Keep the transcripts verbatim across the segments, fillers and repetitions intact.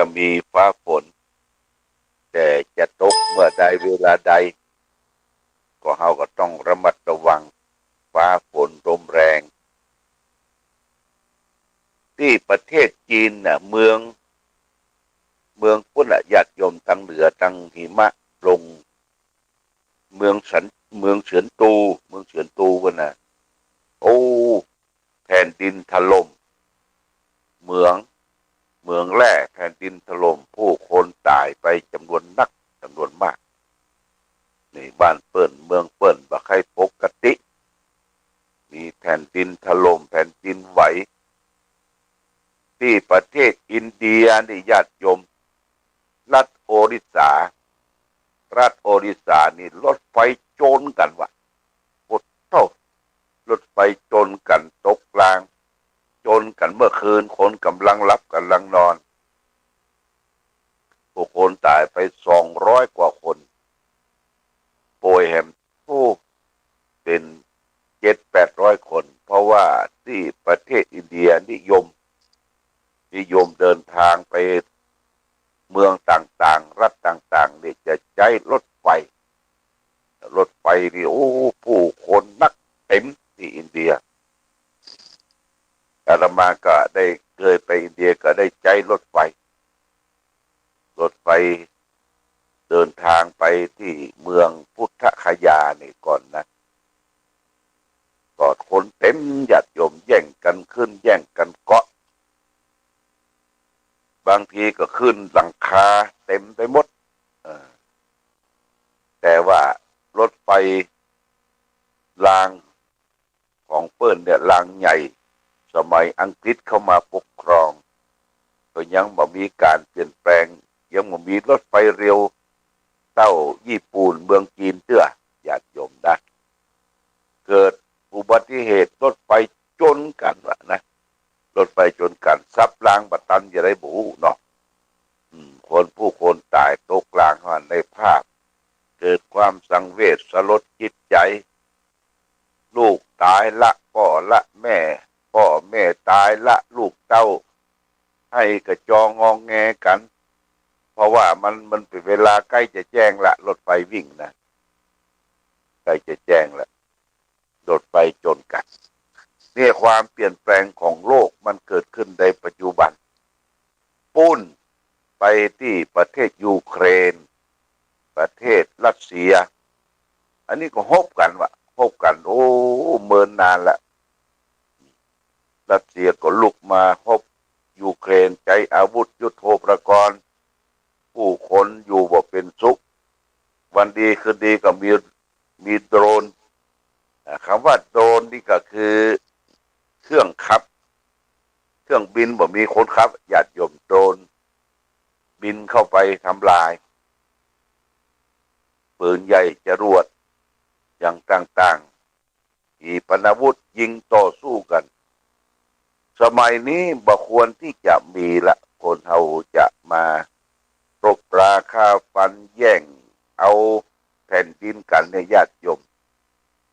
จะมีฟ้าฝน แต่จะตกเมื่อใดเวลาใด ก็เฮาก็ต้องระมัดระวังฟ้าฝนลมแรง ตี้ประเทศจีนน่ะ เมือง เมืองปุ้นน่ะ ญาติโยม ตังเหนือตังหิมะลง เมืองสัน เมืองเฉินตู เมืองเฉินตูปุ้นน่ะ โอ้ แผ่นดินถล่ม เหมือง เหมืองแร่แผ่นดินถล่ม ผู้คนต๋ายไปจ๋ำนวนนัก จ๋ำนวนมาก นี่บ้านเปิ้น เมืองเปิ้น บ่ใค่ปกติ มีแผ่นดินถล่ม แผ่นดินไหว ตี้ประเทศอินเดียนี่ ญาติโยม รัฐโอริสา รัฐโอริสานี่ รถไฟจ๋นกั๋นวะ โอ้โธ่ รถไฟจ๋นกั๋นตกราง จ๋นกั๋นเมื่อคืน คนก่ำลังหลับก่ำลังนอน ผู้คนต๋ายไปสองร้อยกว่าคน ป่วยแหม โอ้ เป๋นเจ็ดแปดร้อยคน เพราะว่าตี้ประเทศอินเดียนิยม นิยมเดินทางไปเมืองต่างๆ รัฐต่างๆ นี่จะใจ๊รถไฟ รถไฟนี่ โอ้ ผู้คนนักเต๋มตี้อินเดีย อาตมาก็ได้เกยไปอินเดีย ก็ได้ใจ๊รถไฟ รถไฟเดินทางไปตี้เมืองพุทธคยานี่ก่อนนะ ก็คนเต๋ม ญาติโยม แย่งกั๋นขึ้น แย่งกั๋นเกาะ บางทีก็ขึ้นหลังคาเต๋มไปหมด เออ แต่ว่ารถไฟรางของเปิ้นเนี่ย รางใหญ่ สมัยอังกฤษเข้ามาปกครอง ก็ยังบ่มีก๋านเปลี่ยนแปลง ยังบ่มีรถไฟเร็วเต้าญี่ปุ่น เมืองจีนเตื้อ ญาติโยมนะ เกิดอุบัติเหตุรถไฟจ๋นกั๋นวะนะ รถไฟจ๋นกั๋น สับรางบ่ตันจะใดบ่ฮู้เนาะ อืม คน ผู้คนต๋ายตกรางหั้น ในภาพ เกิดความสังเวชสลดจิตใจ๋ ลูกต๋ายละป้อละแม่ ป้อแม่ต๋ายละลูกเต้า ไห้กระจองงอแงกั๋น เพราะว่ามัน มันเป๋นเวลาใก้จะแจ้งละ รถไฟวิ่งนะ ใก้จะแจ้งละ รถไฟจ๋นกั๋น เนี่ยความเปลี่ยนแปลงของโลกมันเกิดขึ้นในปัจจุบัน ปุ้นไปตี้ประเทศยูเครน ประเทศรัสเซีย อันนี้ก็ฮบกั๋นวะ ฮบกั๋น โอ้ เมินนานละ รัสเซียก็ลุกมาฮบยูเครน ใจ๊อาวุธยุทโธปกรณ์ ผู้คนอยู่บ่เป๋นสุข วันดีคืนดีก็มี มีโดรน อ่า กำว่าโดรนนี่ก็คือเครื่องขับ เครื่องบินบ่มีคนขับ ญาติโยม โดรนบินเข้าไปทำลาย ปืนใหญ่ จรวด อย่างต่างๆ ขีปนาวุธยิงต่อสู้กั๋น สมัยนี้บ่ควรตี้จะมีละ คนเฮาจะมารบราฆ่าฟันแย่งเอาแผ่นดินกั๋นเนี่ย ญาติโยม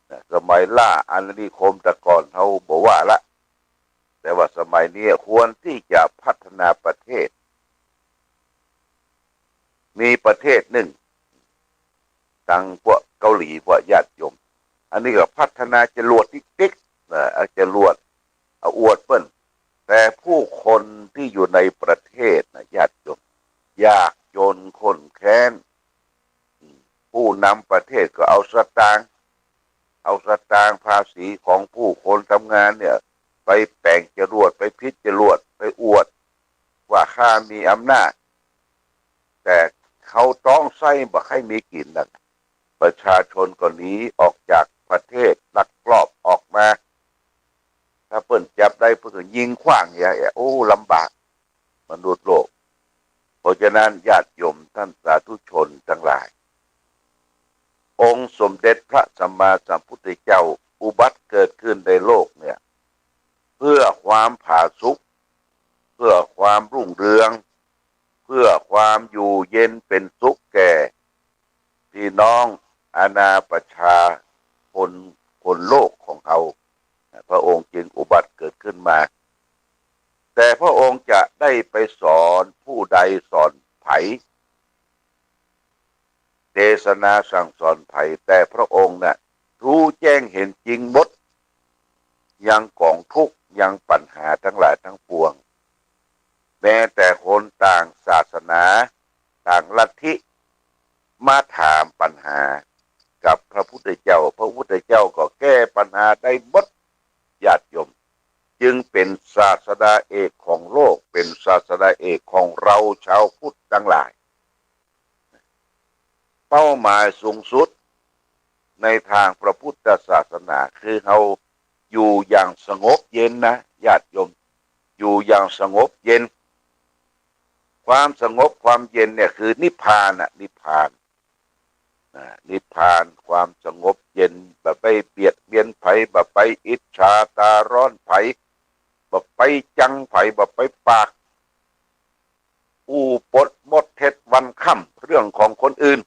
นะ สมัยล่าอาณานิคมแต่ก่อนเฮาบ่ว่าละ แต่ว่าสมัยนี้ควรตี้จะพัฒนาประเทศ มีประเทศนึ่ง ตังพวกเกาหลี พวกญาติโยม อันนี้ก็พัฒนาจรวดติ๊กๆ นะ เอาจรวด เอาอวดเปิ้น แต่ผู้คนตี้อยู่ในประเทศนะ ญาติโยม ยากจนข้นแค้น ผู้นำประเทศก็เอาสตางค์ เอาสตางค์ภาษีของผู้คนทำงานเนี่ย ไปแต่งจรวด ไปผลิตจรวด ไปอวดว่าข้ามีอำนาจ แต่เขาต๊องไส้บ่ใค่มีกิ๋นนั่น ประชาชนก็หนีออกจากประเทศ ลักลอบออกมา ถ้าเปิ้นจับได้เปิ้นก็ยิงขว้างเหีย โอ้ ลำบาก มนุษย์โลก เพราะฉะนั้นญาติโยมท่านสาธุชนทั้งหลาย องค์สมเด็จพระสัมมาสัมพุทธเจ้าอุบัติเกิดขึ้นในโลกเนี่ย เพื่อความผาสุก เพื่อความรุ่งเรือง เพื่อความอยู่เย็นเป็นสุขแก่พี่น้องอาณาประชาชนคนโลกของเฮา พระองค์จึงอุบัติเกิดขึ้นมา แต่พระองค์จะได้ไปสอนผู้ ผู้ใดสอนใผ เตสนาสั่งสอนใผ แต่พระองค์น่ะรู้แจ้งเห็นจริงหมด ยังกองทุกข์ ยังปัญหาทั้งหลายทั้งปวง แม้แต่คนต่างศาสนา ต่างลัทธิ มาถามปัญหากับพระพุทธเจ้า พระพุทธเจ้าก็แก้ปัญหาได้หมด ญาติโยม จึงเป็นศาสดาเอกของโลก เป็นศาสดาเอกของเราชาวพุทธทั้งหลาย เป้าหมายสูงสุดในทางพระพุทธศาสนาคือเฮาอยู่อย่างสงบเย็นนะ ญาติโยม อยู่อย่างสงบเย็น ความสงบความเย็นเนี่ยคือนิพพานน่ะ นิพพาน นะ นิพพาน ความสงบเย็น บ่ไปเบียดเบียนใผ บ่ไปอิจฉาตาร้อนใผ บ่ไปจังใผ บ่ไปปากอู้ปดมดเท็จวันค่ำเรื่องของคนอื่น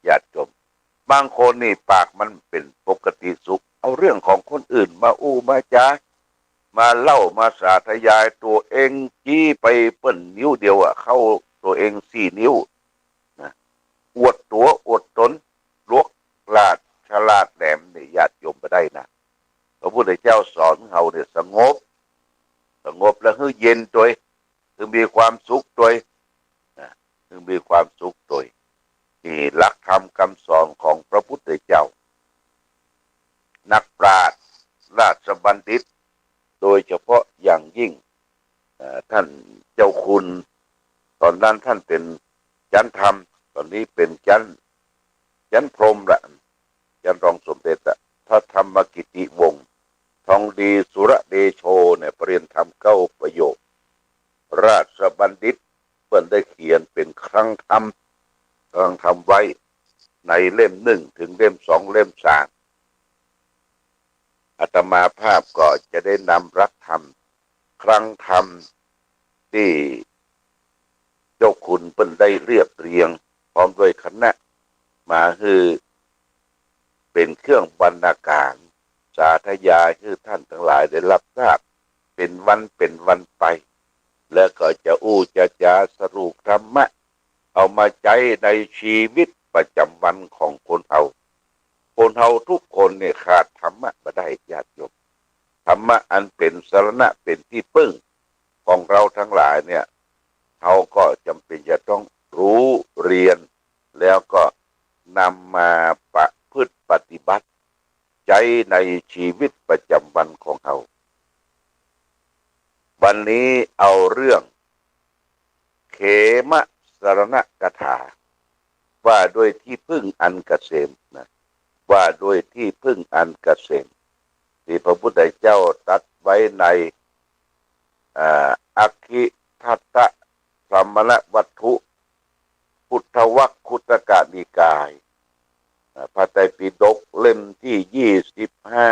ญาติโยม บางคนนี่ปากมันเป็นปกติสุข เอาเรื่องของคนอื่นมาอู้มาจา มาเล่ามาสาธยาย ตั๋วเองจี้ไปเปิ้นนิ้วเดียวอะ เข้าตั๋วเองสี่นิ้วนะ อวดตั๋วอวดต๋น หลวกหลาดฉลาดแหลมนี่ ญาติโยม บ่ได้นะ พระพุทธเจ้าสอนเฮาเนี่ยสงบ สงบแล้วหื้อเย็นตวย หื้อมีความสุขตวยนะ หื้อมีความสุขตวย นี่หลักธรรมคำสอนของพระพุทธเจ้า นักปราชญ์ราชบัณฑิต โดยเฉพาะอย่างยิ่ง เอ่อ ท่านเจ้าคุณ ตอนนั้นท่านเป็นจั๊นธรรม ตอนนี้เป็นจั๊น จั๊นพรหมละ จั๊นรองสมเด็จละ พระธรรมกิติวงศ์ ทองดีสุรเดโชเนี่ย ประเรียนธรรมเก้าประโยค ราชบัณฑิต เปิ้นได้เขียนเป็นคลังธรรม คลังธรรมไว้ในเล่มหนึ่งถึงเล่มสอง เล่มสาม อาตมาภาพก็จะได้นำหลักธรรม คลังธรรมตี้เจ้าคุณเปิ้นได้เรียบเรียงพร้อมด้วยคณะ มาหื้อเป็นเครื่องบรรณาการ สาธยายหื้อท่านทั้งหลายได้รับทราบ เป็นวันเป็นวันไป แล้วก็จะอู้จะจาสรุปธรรมะ เอามาใจ๊ในชีวิตประจำวันของคนเฮา คนเฮาทุกคนเนี่ยขาดธรรมะบ่ได้ ญาติโยม ธรรมะอันเป็นสรณะเป็นที่พึ่งของเราทั้งหลายเนี่ย เฮาก็จำเป็นจะต้องรู้เรียน แล้วก็นำมาประพฤติปฏิบัติใจ๊ในชีวิตประจำวันของเฮา วันนี้เอาเรื่อง เขมสรณกถา ว่าด้วยที่พึ่งอันเกษมนะ ว่าด้วยที่พึ่งอันเกษม ที่พระพุทธเจ้าตรัสไว้ใน อ่า อัคคิทัตตสมณวัตถุ พุทธวรรคคุตตกนิกาย อ่า พระไตรปิฎกเล่มที่ยี่สิบห้า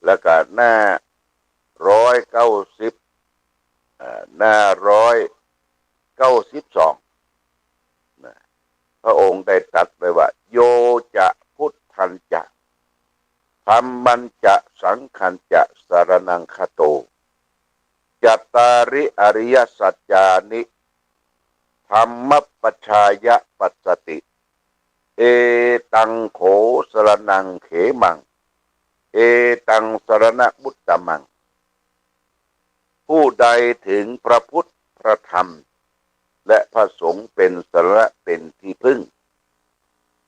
แล้วก็หน้าร้อยเก้าสิบ อ่า หน้าร้อยเก้าสิบสอง นะ พระองค์ได้ตรัสไว้ว่า โยจะพุทธัญจะ ธัมมัญจะ สังฆัญจะ สรณังคโต จัตตาริอริยสัจจานิ ธัมมปจจายปัสสติ เอตังโขสรณังเขมัง เอตังสรณะมุตตมัง ผู้ใดถึงพระพุทธ พระธรรม และพระสงฆ์เป็นสรณะเป็นที่พึ่ง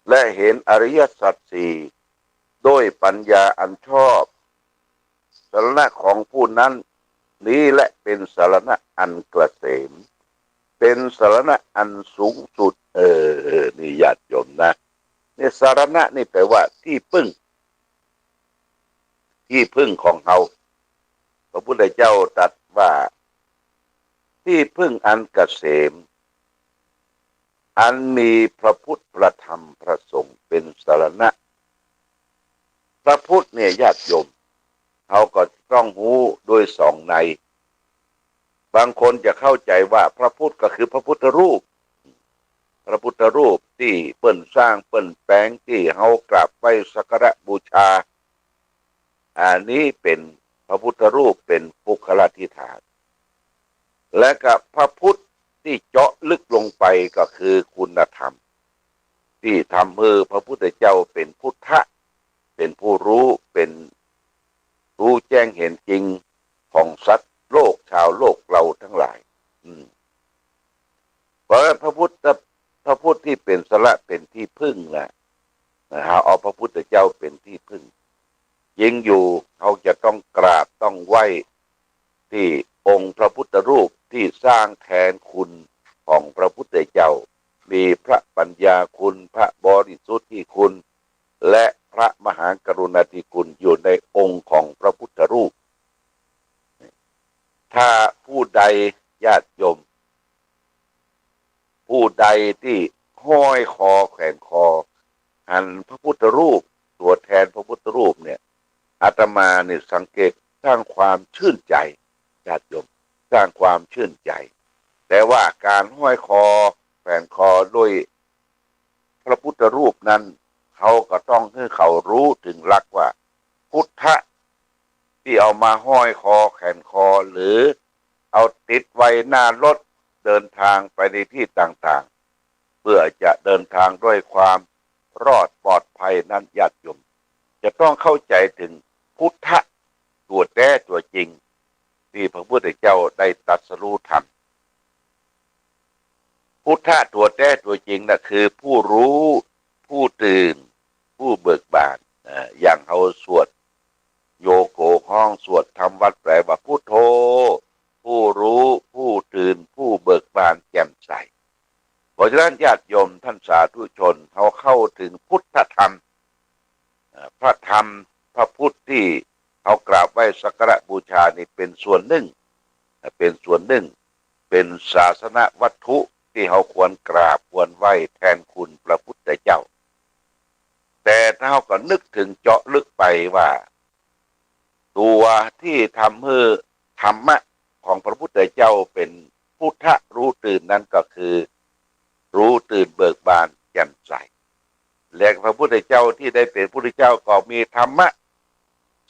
และเห็นอริยสัจสี่ด้วยปัญญาอันชอบ สรณะของผู้นั้นนี้แหละเป็นสรณะอันเกษม เป็นสรณะอันสูงสุด เออ นี่ญาติโยมนะ นี่สรณะนี่แปลว่าที่พึ่ง ที่พึ่งของเฮา พระพุทธเจ้าตรัสว่า ที่พึ่งอันเกษม อันมีพระพุทธ พระธรรม พระสงฆ์เป็นสรณะ พระพุทธเนี่ยญาติโยม เฮาก็ต้องฮู้ด้วยสองใน บางคนจะเข้าใจ๋ว่าพระพุทธก็คือพระพุทธรูป พระพุทธรูปตี้เปิ้นสร้างเปิ้นแป๋งตี้เฮากราบไหว้สักการะบูชา อันนี้เป๋นพระพุทธรูปเป๋นปุคคลาธิฏฐาน และก็พระพุทธตี้เจาะลึกลงไปก็คือคุณธรรม ตี้ทำหื้อพระพุทธเจ้าเป๋นพุทธะ เป๋นผู้ฮู้ เป๋นฮู้แจ้งเห็นจริงของสัตว์โลก ชาวโลกเฮาตังหลาย อืม เพราะฉะนั้นพระพุทธ พระพุทธตี้เป๋นสรณะ เป๋นตี้พึ่งนะ นะ เฮาเอาพระพุทธเจ้าเป๋นตี้พึ่ง จริงอยู่ เฮาจะต้องกราบต้องไหว้ตี้องค์พระพุทธรูปตี้สร้างแทนคุณของพระพุทธเจ้า มีพระปัญญาคุณ พระบริสุทธิคุณ และพระมหากรุณาธิคุณอยู่ในองค์ของพระพุทธรูป ถ้าผู้ใด ญาติโยม ผู้ใดตี้ห้อยคอแขวนคอ หันพระพุทธรูป ตั๋วแทนพระพุทธรูปเนี่ย อาตมานี่สังเกตสร้างความชื่นใจ๋ ญาติโยม สร้างความชื่นใจ๋ แต่ว่าก๋านห้อยคอแขวนคอโดยพระพุทธรูปนั้น เฮาก็ต้องหื้อเขาฮู้เถิงหลักว่า พุทธะตี้เอามาห้อยคอแขวนคอ หรือเอาติดไว้หน้ารถ เดินทางไปในตี้ต่างๆ เปื้อจะเดินทางด้วยความรอดปลอดภัยนั้น ญาติโยม จะต้องเข้าใจ๋เถิงพุทธะตั๋วแต๊ตั๋วจริง ตี้พระพุทธเจ้าได้ตรัสรู้ธรรม พุทธะตั๋วแต๊ตั๋วจริงน่ะคือผู้ฮู้ ผู้ตื่น ผู้เบิกบาน อ่า อย่างเฮาสวดโยโกฮ้องสวดธรรมวัตรแปลว่า พุทโธ ผู้ฮู้ ผู้ตื่น ผู้เบิกบานแจ่มใส เพราะฉะนั้นญาติโยมท่านสาธุชน เฮาเข้าเถิงพุทธธรรม อ่า พระธรรม พระพุทธตี้เฮากราบไหว้สักการะบูชานี่เป๋นส่วนนึ่ง อ่า เป๋นส่วนนึ่ง เป๋นศาสนวัตถุตี้เฮาควรกราบควรไหว้แทนคุณพระพุทธเจ้า แต่ถ้าเฮาก็นึกเถิงเจาะลึกไปว่า ตั๋วตี้ทำหื้อธรรมะของพระพุทธเจ้าเป๋นพุทธะฮู้ตื่นนั้นก็คือ ฮู้ตื่นเบิกบานแจ่มใส และพระพุทธเจ้าตี้ได้เป๋นพุทธเจ้าก็มีธรรมะ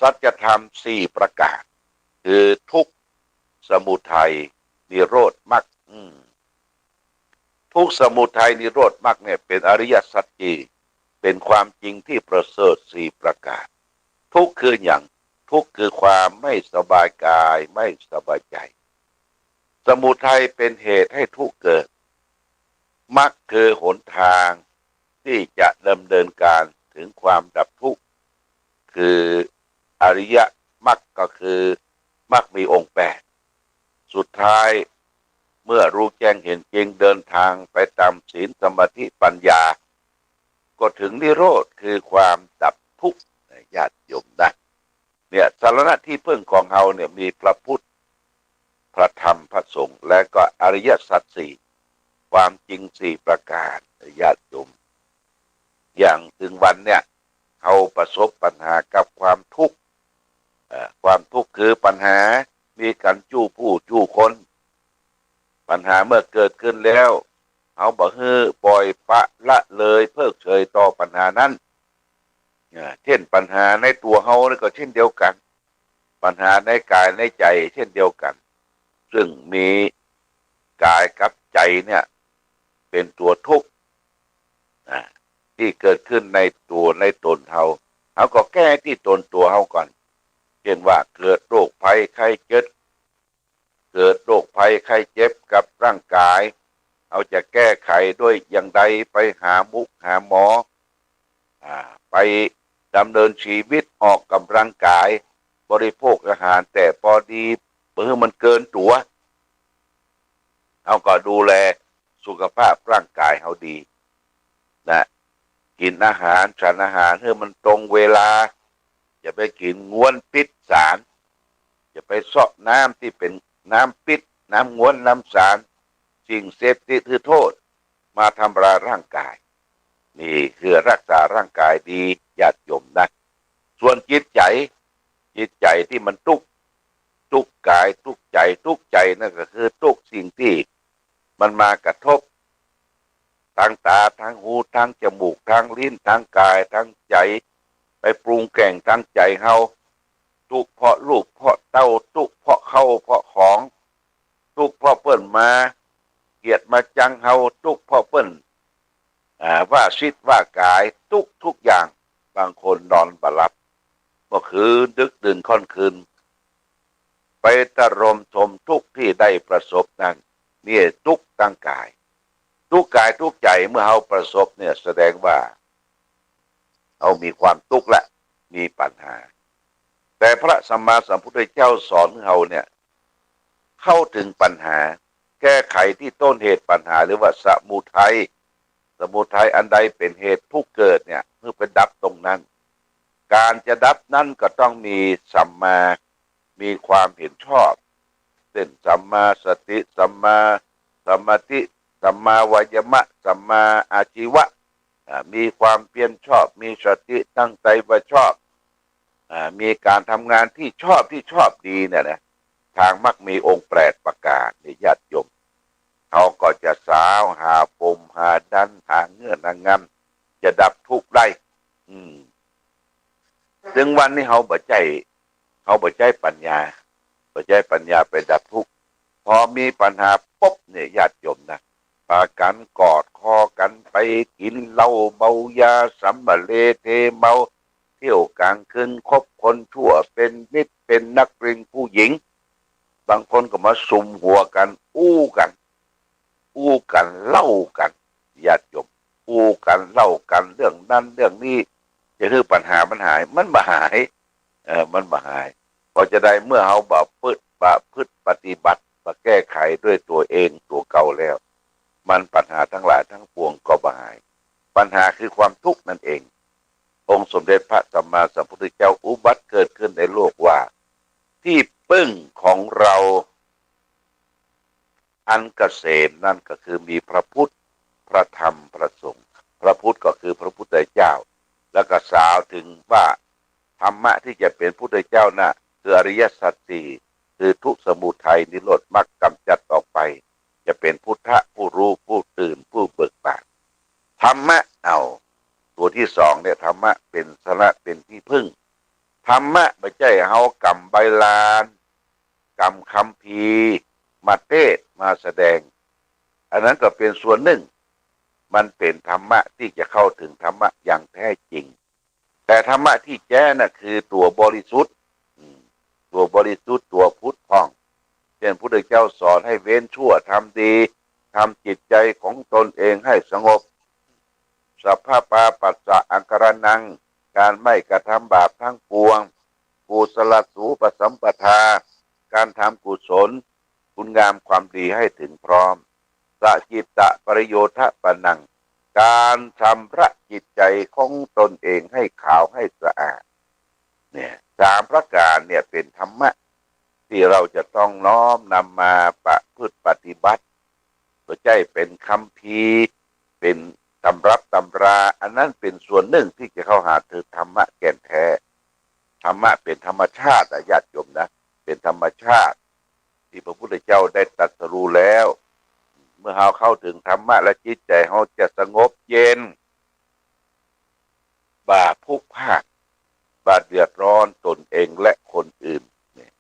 สัจธรรมสี่ประก๋าน คือทุกข์ สมุทัย นิโรธ มรรค อืม ทุกข์ สมุทัย นิโรธ มรรคเนี่ยเป๋นอริยสัจสี่ เป๋นความจริงตี้ประเสริฐสี่ประก๋าน ทุกข์คือหยัง ทุกข์คือความไม่สบายกาย ไม่สบายใจ๋ สมุทัยเป๋นเหตุให้ทุกข์เกิด มรรคคือหนทางตี้จะดำเนินก๋านเถิงความดับทุกข์ คืออริยมรรค ก็คือมรรคมีองค์แปด สุดท้ายเมื่อฮู้แจ้งเห็นจริง เดินทางไปต๋ามศีล สมาธิ ปัญญา ก็เถิงนิโรธ คือความดับทุกข์ ญาติโยมนะ เนี่ย สรณะตี้เปิ้งของเฮาเนี่ยมีพระพุทธ พระธรรม พระสงฆ์ และก็อริยสัจสี่ ความจริงสี่ประก๋าน ญาติโยม อย่างเถิงวันเนี่ย เฮาประสบปัญหากับความทุกข์ เอ่อ ความทุกข์คือปัญหา มีกั๋นจู้ผู้จู้คน ปัญหาเมื่อเกิดขึ้นแล้ว เฮาบ่หื้อปล่อยปะละเลยเพิกเฉยต่อปัญหานั้น เอ่อ เช่นปัญหาในตั๋วเฮานี่ก็เช่นเดียวกั๋น ปัญหาในก๋ายในใจ๋เช่นเดียวกั๋น ซึ่งมีก๋ายกับใจ๋เนี่ยเป๋นตั๋วทุกข์ อ่า ตี้เกิดขึ้นในตั๋วในต๋นเฮา เฮาก็แก้ตี้ต๋นตั๋วเฮาก่อน เช่นว่าเกิดโรคภัยไข้เจ็บ เกิดโรคภัยไข้เจ็บกับร่างก๋าย เฮาจะแก้ไขด้วยอย่างใด ไปหาหมุหาหมอ อ่า ไปดำเนินชีวิตออกก๋ำลังกาย บริโภคอาหารแต่ปอดี บ่หื้อมันเกินตั๋ว เฮาก็ดูแลสุขภาพร่างก๋ายเฮาดีนะ กิ๋นอาหาร ฉันอาหารหื้อมันตรงเวลา อย่าไปกิ๋นง้วนปิดสาร อย่าไปเซาะน้ำตี้เป๋นน้ำปิด น้ำง้วน น้ำสาร สิ่งเสพติดหื้อโทษ มาทำลายร่างกาย นี่คือรักษาร่างกายดี ญาติโยมนะ ส่วนจิตใจ๋ จิตใจ๋ตี้มันตุ๊กข์ ตุ๊กข์กาย ตุ๊กข์ใจ๋ ตุ๊กข์ใจ๋นั่นก็คือตุ๊กข์สิ่งตี้มันมากระทบ ตางต๋า ตางหู ตางจมูก ตางลิ้น ตางก๋าย ตางใจ๋ ไปปรุงแต่งตางใจ๋เฮา ตุ๊กข์เพราะลูก เพราะเต้า ตุ๊กข์เพราะข้าว เพราะของ ตุ๊กข์เพราะเปิ้นมาเกียดมาจังเฮา ตุ๊กข์เพราะเปิ้น อ่า ว่าสิทธิ์ว่ากาย ตุ๊กข์ทุกอย่าง บางคนนอนบ่หลับ เมื่อคืนดึกดื่นค่อนคืน ไปตะรมชมทุกข์ที่ได้ประสบนั้น นี่ตุ๊กข์ตางกาย ตุ๊กข์กายตุ๊กข์ใจ๋ เมื่อเฮาประสบเนี่ย แสดงว่าเฮามีความตุ๊กข์ละ มีปัญหา แต่พระสัมมาสัมพุทธเจ้าสอนเฮาเนี่ย เข้าถึงปัญหา แก้ไขที่ต้นเหตุปัญหา หรือว่าสมุทัย สมุทัยอันใดเป๋นเหตุผู้เกิดเนี่ย เพื่อไปดับตรงนั้น ก๋านจะดับนั้นก็ต้องมีสัมมา มีความเห็นชอบ เช่น สัมมาสติ สัมมาสมาธิ สัมมาวายามะ สัมมาอาชีวะ อ่า มีความเพียรชอบ มีสติตั้งใจ๋ว่าชอบ อ่า มีก๋านทำงานตี้ชอบ ตี้ชอบดีเนี่ยนะ ตางมรรคมีองค์แปดประก๋านนี่ ญาติโยม เฮาก็จะสาวหาปมหาดัน หาเงื่อนหางำ จะดับทุกข์ได้ อืม ซึ่งวันนี้เฮาบ่ใจ๊ เฮาบ่ใจ๊ปัญญา บ่ใจ๊ปัญญาไปดับทุกข์ พอมีปัญหาปุ๊บเนี่ย ญาติโยมนะ ปากั๋นกอดคอกั๋นไปกิ๋นเหล้าเมายา สำมะเลเทเมา เที่ยวก๋างคืนคบคนชั่วเป๋นมิตร เป๋นนักเลงผู้หญิง บางคนก็มาสุมหัวกั๋น อู้กั๋น อู้กั๋นเล่ากั๋น ญาติโยม อู้กั๋นเล่ากั๋นเรื่องนั้นเรื่องนี้ จะหื้อปัญหามันหาย มันบ่หาย เออ มันบ่หาย เพราะจะใด เมื่อเฮาบ่ประพฤติปฏิบัติ บ่แก้ไขด้วยตั๋วเองตั๋วเก่าแล้ว มันปัญหาตังหลายตังปวงก็บ่หาย ปัญหาคือความทุกข์นั่นเอง องค์สมเด็จพระสัมมาสัมพุทธเจ้าอุบัติเกิดขึ้นในโลกว่า ตี้เปิ้งของเฮา อันเกษมนั้นก็คือมีพระพุทธ พระธรรม พระสงฆ์ พระพุทธก็คือพระพุทธเจ้า แล้วก็สาวถึงว่าธรรมะตี้จะเป๋นพุทธเจ้าน่ะ คืออริยสัจสี่ คือทุกข์ สมุทัย นิโรธ มรรค ก๋ำจัดออกไป จะเป๋นพุทธะ ผู้ฮู้ ผู้ตื่น ผู้เบิกบาน ธรรมะ เอ้า ตั๋วตี้สองเนี่ย ธรรมะเป๋นสาระ เป๋นตี้เปิ้ง ธรรมะบ่ใจ้เฮาก๋ำใบลาน ก๋ำคัมภีร์มาเตสน์มาแสดง อันนั้นก็เป๋นส่วนนึ่ง มันเป๋นธรรมะตี้จะเข้าถึงธรรมะอย่างแท้จริง แต่ธรรมะตี้แจ๊น่ะคือตั๋วบริสุทธิ์ อืม ตั๋วบริสุทธิ์ ตั๋วผุดผ่อง เจ้นพุทธเจ้าสอนให้เว้นชั่วทำดี ทำจิตใจ๋ของตนเองให้สงบ สัพพะปาปัสสะอังคารนัง ก๋านไม่กระทำบาปตังปวง กุศลสูปสัมปทา ก๋านทำกุศล คุณงามความดีให้ถึงพร้อม สะจิตตะปริโยธปะนัง ก๋านชำระจิตใจ๋ของตนเองให้ขาวให้สะอาด เนี่ย สามประก๋านเนี่ยเป๋นธรรมะ ตี้เฮาจะต้องน้อมนำมาประพฤติปฏิบัติ บ่ใจ้เป๋นคัมภีร์ เป๋นตำรับตำรา อันนั้นเป๋นส่วนนึ่งตี้จะเข้าหาถึงธรรมะแก่นแท้ ธรรมะเป๋นธรรมชาติอะ ญาติโยมนะ เป๋นธรรมชาติ ตี้พระพุทธเจ้าได้ตรัสรู้แล้ว เมื่อเฮาเข้าถึงธรรมะแล้ว จิตใจ๋เฮาจะสงบเย็น บ่พลุกพล่าน บ่เดือดร้อนตนเองและคนอื่น เนี่ย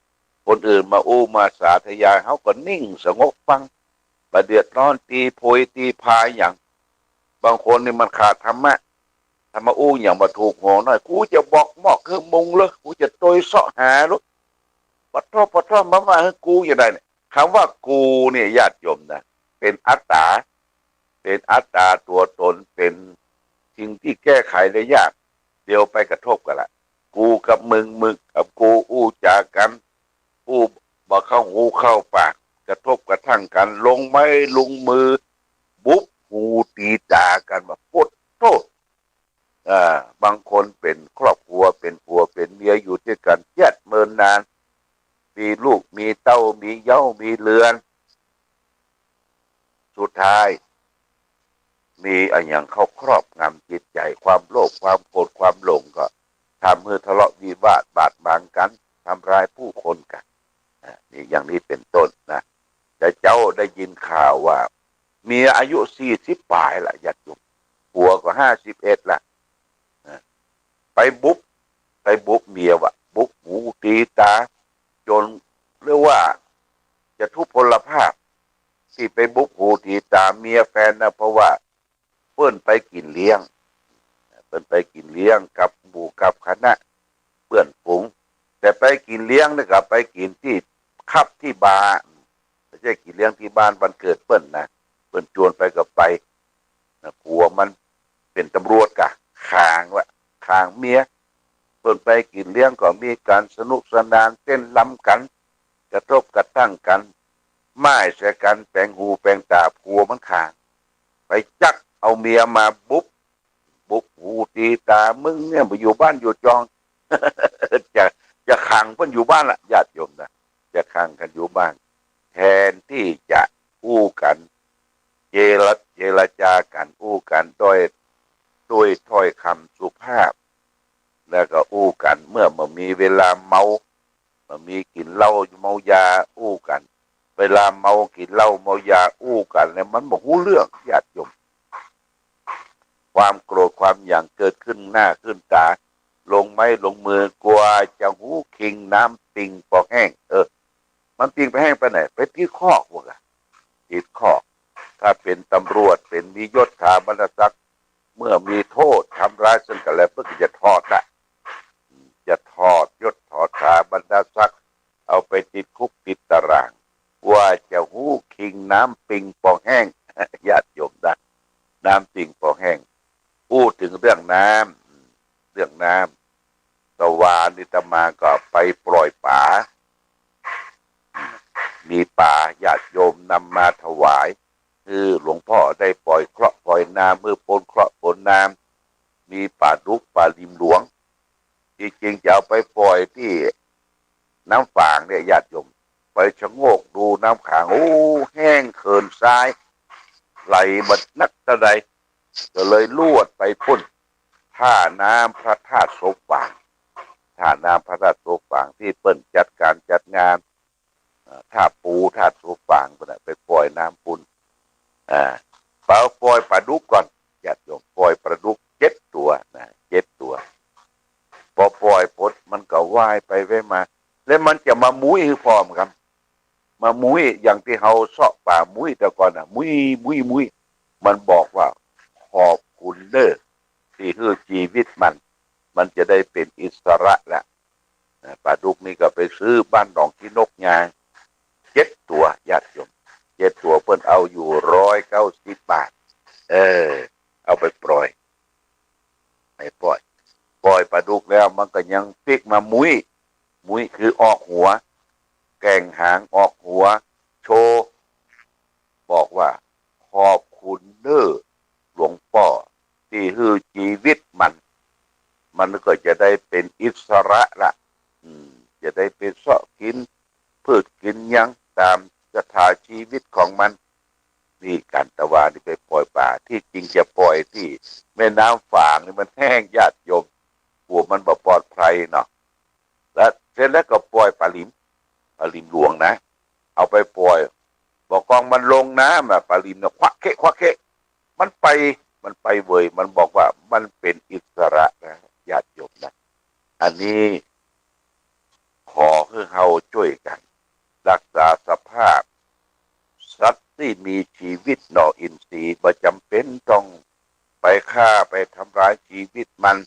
คนอื่นมาอู้มาสาธยาย เฮาก็นิ่งสงบฟัง บ่เดือดร้อนตีโพยตีพายหยัง บางคนนี่มันขาดธรรมะ ถ้ามาอู้หยังบ่ถูกหัวหน้อย กูจะบอกมอบหื้อมึงเลย กูจะตวยเซาะหาเลย ปะโทษ ปะโทษ มาว่าหื้อกูอย่างใดเนี่ย กำว่ากูเนี่ย ญาติโยมนะ เป๋นอัตตา เป๋นอัตตาตั๋วตน เป๋นสิ่งตี้แก้ไขได้ยาก เดี๋ยวไปกระทบกั๋นละ กูกับมึง มึงกับกู อู้จ๋ากั๋น อู้บ่เข้าหูเข้าปาก กระทบกระทั่งกั๋น ลงไม้ลงมือ บุบหูตี๋ต๋ากั๋น บ่า ปะโทษ อ่า บางคนเป๋นครอบครัว เป๋นผัวเป๋นเมียอยู่ตวยกั๋น เยียะเมินนาน มีลูกมีเต้า มีเหย้ามีเรือน สุดท้าย มีอะหยังเข้าครอบงำจิตใจ๋ ความโลภ ความโกรธ ความหลง ก็ทำหื้อทะเลาะวิวาทบาดหมางกั๋น ทำร้ายผู้คนกั๋น อ่า นี่อย่างนี้เป๋นต้นนะ แต่เจ้าได้ยินข่าวว่า เมียอายุสี่สิบป๋ายละ ญาติโยม ผัวก็ห้าสิบเอ็ดละ อ่า ไปบุบ ไปบุบเมียว่ะ บุบหูตี๋ต๋า จ๋นเรียกว่า จตุพลภาพ ตี้ไปบุบหูตีต๋าเมียแฟนนะ เพราะว่าเปิ้นไปกิ๋นเลี้ยง เปิ้นไปกิ๋นเลี้ยงกับหมู่กับคณะเปื้อนฝูง แต่ไปกิ๋นเลี้ยงนี่ก็ไปกิ๋นตี้ผับตี้บาร์ บ่ใจ้กิ๋นเลี้ยงตี้บ้านวันเกิดเปิ้นนะ เปิ้นจวนไปก็ไปนะ ผัวมันเป๋นตำรวจก่ะ ขางวะ ขางเมีย เปิ้นไปกิ๋นเลี้ยงก็มีก๋านสนุกสนานเต้นรำกั๋น กระทบกระทั่งกั๋น ม่ายใส่กั๋นแป๋งหูแป๋งต๋า ผัวมันขาง ไปจักเอาเมียมาบุบ บุบหูตีต๋า มึงเนี่ยบ่อยู่บ้านอยู่จอง จะ จะขังเปิ้นอยู่บ้านละ ญาติโยมนะ จะขังกั๋นอยู่บ้าน แทนตี้จะอู้กั๋น เจร เจรจากั๋น อู้กั๋นด้วย ด้วยถ้อยกำสุภาพ แล้วก็อู้กั๋น เมื่อบ่มีเวลาเมา บ่มีกิ๋นเหล้าเมายาอู้กั๋น เวลาเมากิ๋นเหล้าเมายาอู้กั๋นแล้วมันบ่ฮู้เรื่อง ญาติโยม ความโกรธความหยั่งเกิดขึ้นหน้าขึ้นต๋า ลงไม้ลงมือ กว่าจะฮู้คิงน้ำปิงปอแห้ง เออ มันปิงปอแห้งไปไหน ไปติดคอกพวกอะ ติดคอก ถ้าเป๋นตำรวจ เป๋นมียศถาบรรดาศักดิ์ เมื่อมีโทษทำร้ายซึ่งกั๋นและเปิ้นก็จะถอดละ จะถอดยศถอดถาบรรดาศักดิ์ เอาไปติดคุกติดตะราง กว่าจะฮู้คิงน้ำปิงปอแห้ง ญาติโยมนะ น้ำปิงปอแห้ง อู้เถิงเรื่องน้ำ เรื่องน้ำ ตะวานี้อาตมาก็ไปปล่อยป๋า มีป๋าญาติโยมนำมาถวาย คือหลวงพ่อได้ปล่อยเคราะห์ปล่อยน้ำ เมื่อป๊นเคราะห์ป๊นน้ำ มีป๋าดุกป๋าลิมหลวง ตี้จริงจะเอาไปปล่อยตี้น้ำฝางเนี่ย ญาติโยม ไปชะโงกดูน้ำขัง โอ้ แห้งเขินซ้าย ไหลบ่นักเต้าใด ก็เลยลวดไปปุ้น ท่าน้ำพระธาตุโสมฝาง ท่าน้ำพระธาตุโสมฝาง ตี้เปิ้นจัดก๋านจัดงาน เอ่อ ท่าปู ท่าโสมฝางปุ้นน่ะ ไปปล่อยน้ำปุ้น อ่า ป๋าปล่อยป๋าดุกก่อน ญาติโยม ปล่อยป๋าดุกเจ็ดตั๋วนะ เจ็ดตั๋ว ปอปล่อยปุ๊บมันก็ว่ายไปว่ายมา แล้วมันจะมามุ้ยหื้อพ่อมันครับ มามุ้ยอย่างตี้เฮาเซาะป๋ามุ้ยแต่ก่อนน่ะ มุ้ย มุ้ย มุ้ย มันบอกว่า ขอบคุณเน้อ ตี้หื้อจีวิตมัน มันจะได้เป๋นอิสระละ นะ ป๋าดุกนี่ก็ไปซื้อบ้านหนองขี้นกยาง เจ็ดตั๋ว ญาติโยม เจ็ดตั๋วเปิ้นเอาอยู่ร้อยเก้าสิบบาท เออ เอาไปปล่อย ไปปล่อย ปล่อยป๋าดุกแล้วมันก็ยังปิ๊กมามุ้ย มุ้ยคือออกหัว แกว่งหางออกหัว โชว์ บอกว่า ขอบคุณเน้อหลวงป้อ ตี้หื้อจีวิตมัน มันก็จะได้เป๋นอิสระละ อืม จะได้ไปเซาะกิ๋น พืชกิ๋นหยังต๋ามชะตาจีวิตของมัน นี่ก๋านตะวานี่ไปปล่อยป๋า ตี้จริงจะปล่อยตี้แม่น้ำฝางนี่มันแห้ง ญาติโยม กั๋วมันบ่ปลอดภัยเนาะ แล้วเสร็จแล้วก็ปล่อยป๋าลิม ป๋าลิมหลวงนะ เอาไปปล่อย บ่ากองมันลงน้ำอะ ป๋าลิมเนี่ย ควักเคะ ควักเคะ มันไป มันไปเวย มันบอกว่ามันเป๋นอิสระนะ ญาติโยมนะ อันนี้ ขอหื้อเฮาจ้วยกั๋น ฮักษาสภาพสัตว์ตี้มีจีวิตหน่ออินทรีย์ บ่จ๋ำเป๋นต้องไปฆ่าไปทำลายจีวิตมัน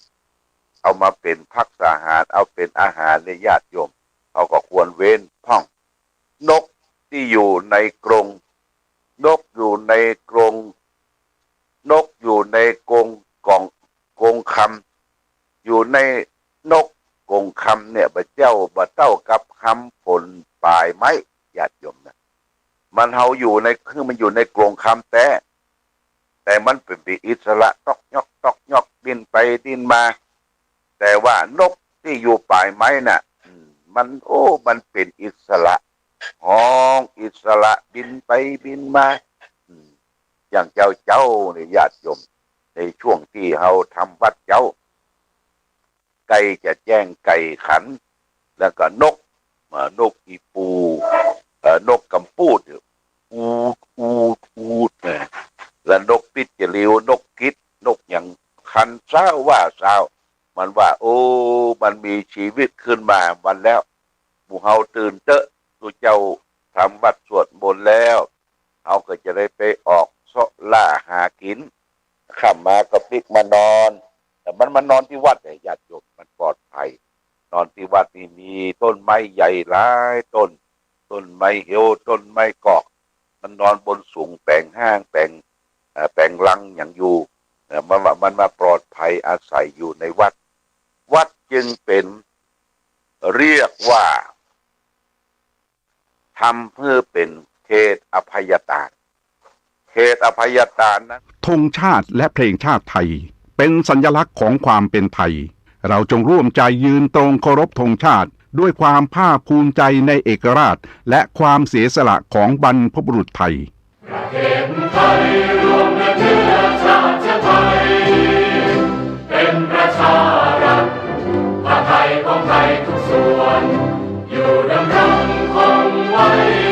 เอามาเป๋นภักษาหาร เอาเป๋นอาหารใน ญาติโยม เฮาก็ควรเว้นพ่อง นกตี้อยู่ในกรง นกอยู่ในกรง นกอยู่ในกรง กล่อง กรงคำ อยู่ใน นกกรงคำเนี่ย บ่เจ้า บ่เต้ากับคำฝนป๋ายไม้ ญาติโยมนะ มันเฮาอยู่ใน คือมันอยู่ในกรงคำแต๊ แต่มันเป๋น เป๋นอิสระ ต๊อกยอก ต๊อกยอก ดิ้นไปดิ้นมา แต่ว่านกตี้อยู่ป๋ายไม้น่ะ อืม มัน โอ้ มันเป๋นอิสระ ฮ้องอิสระ บินไปบินมา อืม อย่างเจ้า เจ้าเนี่ย ญาติโยม ในช่วงตี้เฮาทำวัตรเจ๊า ใก้จะแจ้งไก่ขัน แล้วก็นก เอ่อ นกอีปู เอ่อ นกกำปูด อูด อูด อูด นะ แล้วนกปิ๊ดจะลิว นกกิด นกหยัง คันซาวว่าซาว มันว่า โอ้ มันมีจีวิตขึ้นมา วันแล้ว หมู่เฮาตื่นเต๊อะ ตุ๊เจ้า ทำวัตรสวดมนต์แล้ว เฮาก็จะได้ไปออกเซาะล่าหากิ๋น ค่ำมาก็ปิ๊กมานอน แต่มันมานอนตี้วัดเนี่ย ญาติโยม มันปลอดภัย นอนตี้วัดนี่มีต้นไม้ใหญ่หลายต้น ต้นไม้เหียว ต้นไม้กอก มันนอนบนสูง แป๋งห้าง แป๋ง เอ่อ แป๋งลังหยังอยู่ เอ่อ มันว่า มันมาปลอดภัยอาศัยอยู่ในวัด วัดจึงเป๋น เรียกว่า ทำหื้อเป๋นเขตอภัยตาน เขตอภัยตานนั้น ธงชาติและเพลงชาติไทย เป๋นสัญลักษณ์ของความเป๋นไทย เราจงร่วมใจยืนตรงเคารพธงชาติ ด้วยความภาคภูมิใจในเอกราช และความเสียสละของบรรพบุรุษไทย ประเทศไทยรวมเป็นเชื้อชาติไทย เป็นประชารัฐ ผ้าไทยของไทยทุกส่วน อยู่ดำรงคงไว้